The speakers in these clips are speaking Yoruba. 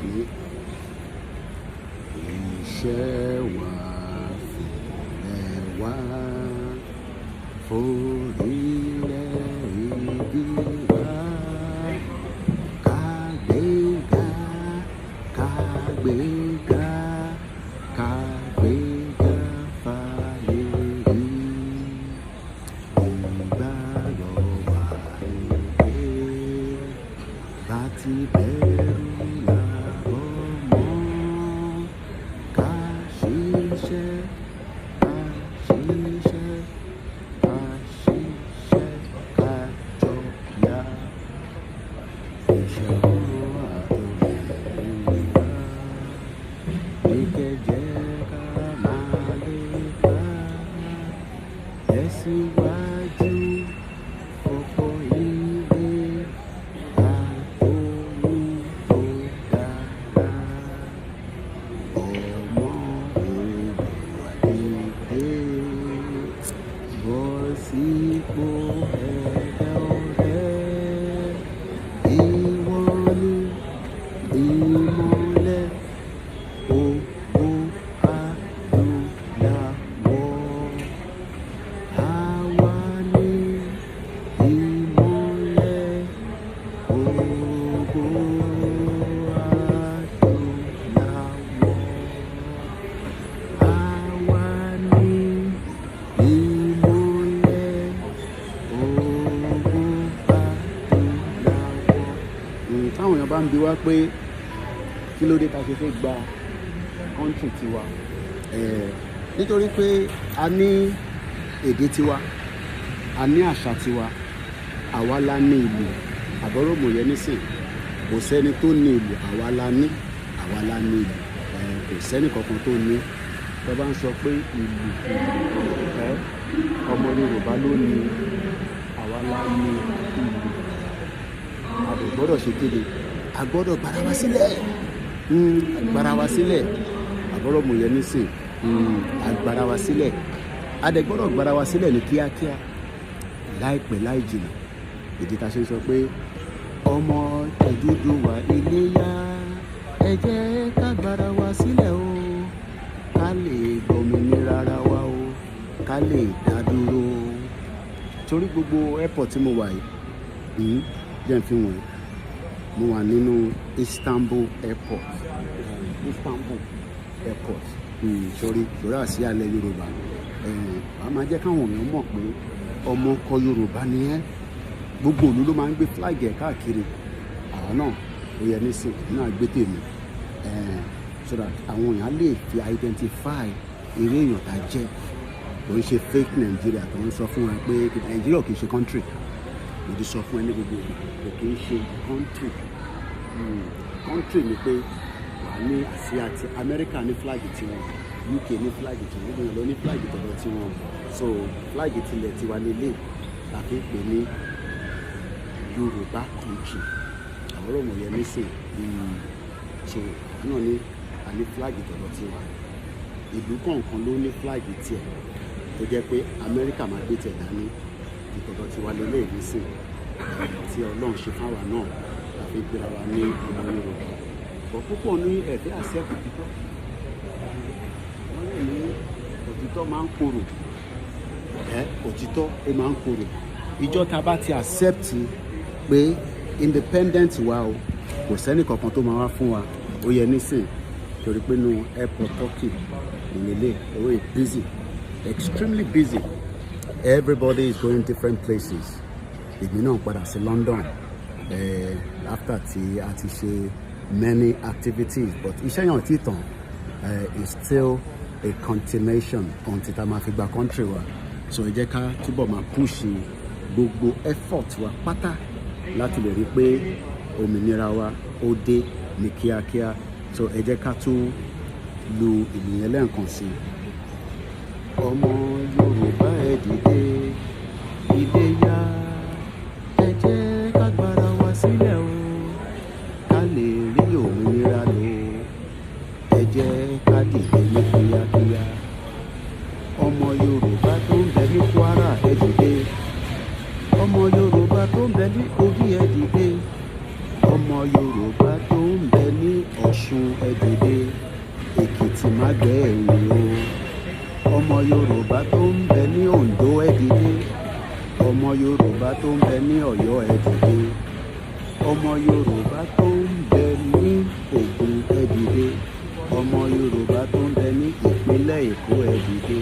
Ní iṣẹ́ wa fúnlẹ̀ wa, forílẹ̀-èdè wa, kàgbéga, kàgbéga, kàgbéga fáyé rí. Ìgbàgbọ́ wa ni pé bá ti bẹ̀rù làbọ̀ mọ́, ká ṣiṣẹ́, ká ṣiṣẹ́, ká ṣiṣẹ́, ká jọ là. Ìṣọ̀kan àtòmìnira ní kẹ́ jẹ́ ká máa lépa. Tẹ̀síwájú fọ́pọ̀ ire àtòhun tó dára. Ọmọ Oòduà dìde, bọ́ sípò ẹ̀dá ọ̀rẹ́. Ìwọ ni ìmọ́lẹ̀ gbogbo adúláwọ̀. Àwa ni ìmọ́lẹ̀ gbogbo adúláwọ̀. Àwa ni ìmọ́lẹ̀ gbogbo adúláwọ̀. Táwọn èèyàn bá ń bi wá pé kí ló dé ta ṣe fẹ́ gba country tiwa, nítorí pé a ní èdè tiwa, a ní àṣà tiwa, àwa la ní ìlú. Àbọ̀rọ̀mọ̀ yẹn nísìn, kò sẹ́ni tó ní ìlú, àwa la ní, àwa la ní ìlú. Kò sẹ́ni kankan tó ní. Tó bá ń sọ pé ìlú, ọmọ Yorùbá ló ní, àwa la ní ìlú. A kò gbọ́dọ̀ ṣe kéde, a gbọ́dọ̀ gbára wa sílẹ̀, gbára wa sílẹ̀. Àbọ̀rọ̀mọ̀ yẹn nísìn, a gbára wa sílẹ̀, a dẹ̀ gbọ́dọ̀ gbára wa sílẹ̀ ní kíákíá, láìpẹ́ láì jìnnà. Ìdí tá a ṣe ń sọ pé ọmọ Odùduwà iléyá, ẹ jẹ́ ká gbára wa sílẹ̀ o, ká lè gbòmìnira ara wa o, ká lè dá dúró. Torí gbogbo airport tí mo wà yìí, jẹ́ n fi wọ̀nyí, mo wà nínú Istanbul airport, Istanbul airport. Sórí lórí àsíá ilẹ̀ Yorùbá, wàá máa jẹ́ káwọn èèyàn mọ̀ pé ọmọ ọkọ Yorùbá ni ẹ́. Gbogbo ìlú ló máa ń gbé flag ẹ̀ káàkiri. Àwa náà, ó yẹ nísìn náà gbé tèmi, so that àwọn èèyàn lè fi identify eré èèyàn tá a jẹ́. Kò ń ṣe fake Nigeria tó ń sọ fún wa pé Nigeria kì í ṣe country. Mo ti sọ fún ẹ ní gbogbo ìgbà, kò kì í ṣe country. Country ni pé wà ní àsíá ti America, ní flag tiwọn, UK ní flag tiwọn, gbogbo èèyàn ló ní flag tọ̀dọ̀ tiwọn. So flag tilẹ̀ tiwa lélẹ̀ la fi ń pè ní Yorùbá country. Àwọn ọmọ yẹn nísìn, so àwọn náà ní àní flag tọ̀dọ̀ tiwa. Ìlú kọ̀ọ̀kan ló ní flag tiẹ̀, tó jẹ́ pé Amẹ́ríkà máa gbé tiẹ̀ dání, ìtọ̀dọ̀ tiwa lélẹ̀ nísìn tí Ọlọ́run ṣe fáwa náà la fi gbéra wa ní ọmọ Yorùbá. Bọ̀ púpọ̀ ní ẹ̀fẹ́ accept òtítọ́. Wọ́n lè ní òtítọ́ máa ń korò. Ẹ òtítọ́, ó máa ń korò. Ìjọ tá a bá ti accept pé independent wa o, kò sẹ́ni kankan tó máa wá fún wa. Ó yẹ nísìn, torí pé nu airport Turkey ìlélẹ̀, owó is busy, extremely busy. Everybody is going different places. Èmi náà padà sí London after tí a ti ṣe many activities, but iṣẹ́ yẹn ò tí tán, is still a continuation until tá a máa fi gba country wa. So ẹ jẹ́ ká túbọ̀ máa push gbogbo effort wa pátá láti lè rí i pé òmìnira wa ó dé ní kíákíá. So ẹ jẹ́ ká tún lu ìlú yẹn lẹ́ẹ̀kan sí i. Ọmọ Yorùbá, ẹ dìde, ìdè yá, ẹ jẹ́ ká gbára wa sílẹ̀ o, ká lè rí òmìnira lò. Ẹ jẹ́ ká dìde ní kíákíá. Ọmọ Yorùbá tó ń bẹ ní Kwara, ẹ dìde. Ọmọ Yorùbá tó ń bẹ ní Kogi, ẹ dìde. Ọmọ Yorùbá tó ń bẹ ní Ọ̀ṣun. gbẹ̀yìn o. Ọmọ Yorùbá tó ń bẹ ní Oǹdó, ẹ dìde. Ọmọ Yorùbá tó ń bẹ ní Ọ̀yọ́, ẹ dìde. Ọmọ Yorùbá tó ń bẹ ní Ògùn, ẹ dìde. Ọmọ Yorùbá tó ń bẹ ní ìpínlẹ̀ Èkó, ẹ dìde.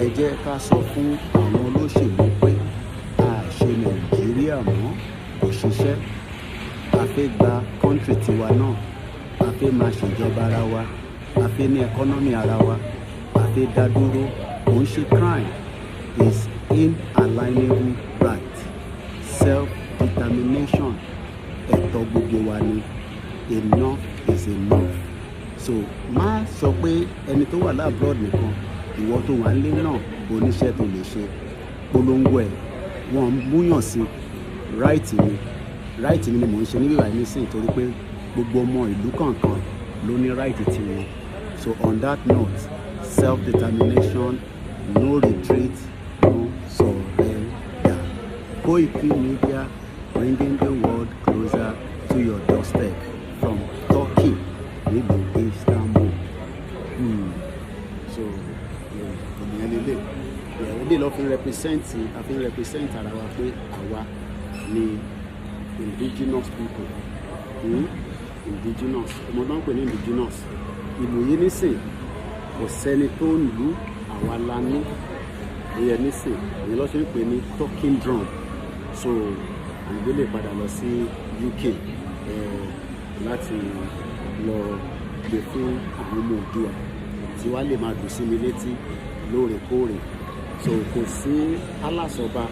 Ẹ jẹ́ ká sọ fún àwọn olóṣèlú pé a ò ṣe Nàìjíríà mọ́, kò ṣiṣẹ́. A fẹ́ gba country tiwa náà, a fẹ́ máa ṣèjọba ara wa, a fẹ́ ní economy ara wa, a fẹ́ dá dúró. Kò ń ṣe crime, is inalienable right. Self determination, ẹ̀tọ́ gbogbo wa ni. Enough is enough. So má sọ pé ẹni tó wà l'abroad nìkan. Ìwọ tó wà nílé náà, oníṣẹ́ tó lè ṣe polongo ẹ̀, wọ́n ń múyàn sí. Right mi, right mi ni mò ń ṣe níbí báyìí nísìnyí, torí pé gbogbo ọmọ ìlú kọ̀ọ̀kan ló ní right tiwọn. So on that note, self-determination, no retreat, no surrender. Koiki Media, bringing the world closer to your doorstep from Turkey, nílùú Istanbul. So ìyẹn lélẹ̀, ilé lọ fi represent, a fi represent ara wa pé àwa ni indigenous people. Indigenous, ọmọ tó ń pè ní indigenous ìlú yìí nísìn, kò sẹ́ni tó ń lu, àwa la ní ìyẹn nísìn. Ìyẹn ló ṣe ń pè ní talking drum. So àgbẹ̀ lè padà lọ sí UK láti lọ gbé fún àwọn ọmọ Oòduà tí wàá lè máa dùn sí mi létí lóòrèkóòrè. So kò sí palace ọba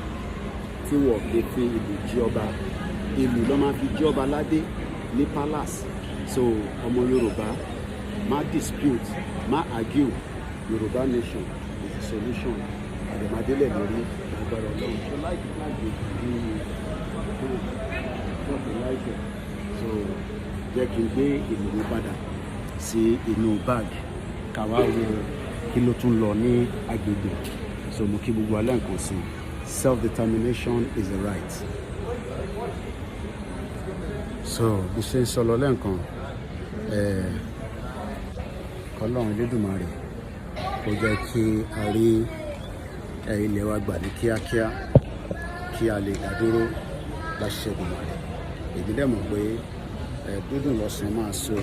tí wọ́n kì í fi ìlú jí ọba. Ìlú ló máa fi jí ọba ládé ní palace. So ọmọ Yorùbá, má dispute, má argue. Yorùbá nation is the solution. Àdèmàdélẹ̀ lórí agbára Ọlọ́run. So like like the like. So jẹ́ kí n gbé ìlú mi padà sí inú bag, ká wá wo kí ló tún lọ ní agbègbè. So mo kí gbogbo alẹ́ nǹkan sí. Self-determination is a right. So bí ṣe ń sọ lọ lẹ́ǹkan, kọ́lọ́run Elédùmarè kó jẹ́ kí a rí ilẹ̀ wa gbà ní kíákíá, kí a lè dá dúró láṣẹ Èdùmàrè. Èmi dẹ̀ mọ̀ pé dúdùn lọ́sàn máa so,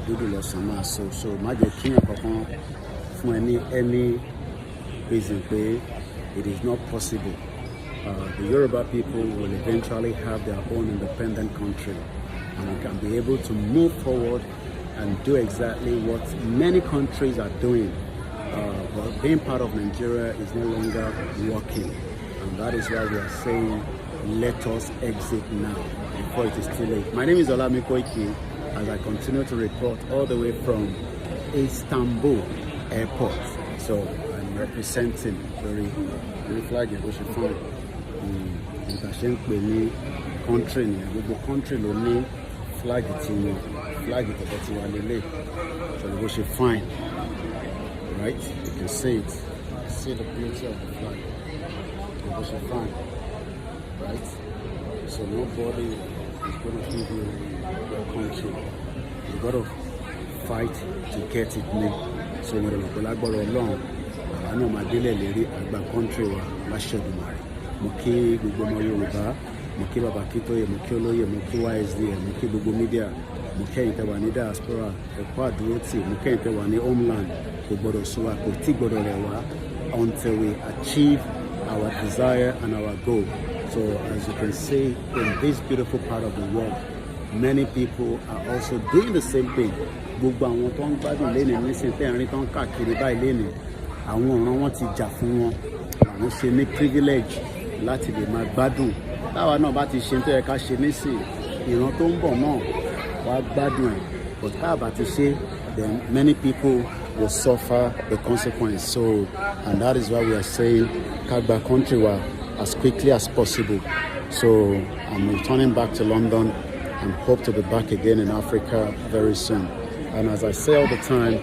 dúdùn lọ́sàn máa so. So má jẹ́ kí èèyàn kankan fún ẹ ní any reason pé it is not possible. The Yoruba people will eventually have their own independent country, and we can be able to move forward and do exactly what many countries are doing. But being part of Nigeria is no longer working, and that is why we are saying let us exit now before it is too late. My name is Olami Koiki, as I continue to report all the way from Istanbul airport. So I'm representing very very flag yẹn bó ṣe fine. Nǹkan ṣe ń pè ní country nìyẹn. Gbogbo country ló ní flag tiwọn. Flag tọ̀tọ̀ tiwa lélẹ̀, so bó ṣe fine, right? You can see it, see the beauty of the flag, bó ṣe fine, right? So nobody is gonna give you your country. You gotta fight to get it ní. So mo rẹ̀ mọ̀ pé lágbára Ọlọ́run, àwa náà máa délẹ̀ lérí àgbà country wa láṣẹ Èdùmàrè. Mo kí gbogbo ọmọ Yorùbá, mo kí bàbá Akíntóyè, mo kí olóyè, mo kí YSDM, mo kí gbogbo media, mo kí ẹ̀yin tẹ́ wà ní diaspora, ẹ̀kọ́ àdúrótì, mo kí ẹ̀yin tẹ́ wà ní homeland. Kò gbọ́dọ̀ sú wa, kò tí gbọ́dọ̀ rẹ̀ wá until we achieve our desire and our goal. So as you can see, in this beautiful part of the world, many people are also doing the same thing. Gbogbo àwọn tó ń gbádùn lénìí nísìnyí, tẹ́ ń rí tó ń káàkiri báyìí lénìí, àwọn ọ̀ràn wọn ti jà fún wọn, làwọn ṣe ní privilege láti lè máa gbádùn. Táwa náà bá ti ṣe tó yẹ ká ṣe nísìn, ìran tó ń bọ̀ náà wá gbádùn ẹ̀. But tá a bá ti ṣe, then many people will suffer the consequence. So, and that is why we are saying ká gba country wa as quickly as possible. So I'm returning back to London and hope to be back again in Africa very soon. And as I say all the time,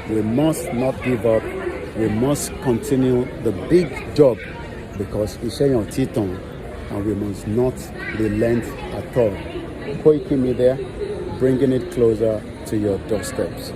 we must not give up. We must continue the big job, because iṣẹ́ yẹn ò tí tán, and we must not relent at all. Koiki Media, bringing it closer to your doorsteps.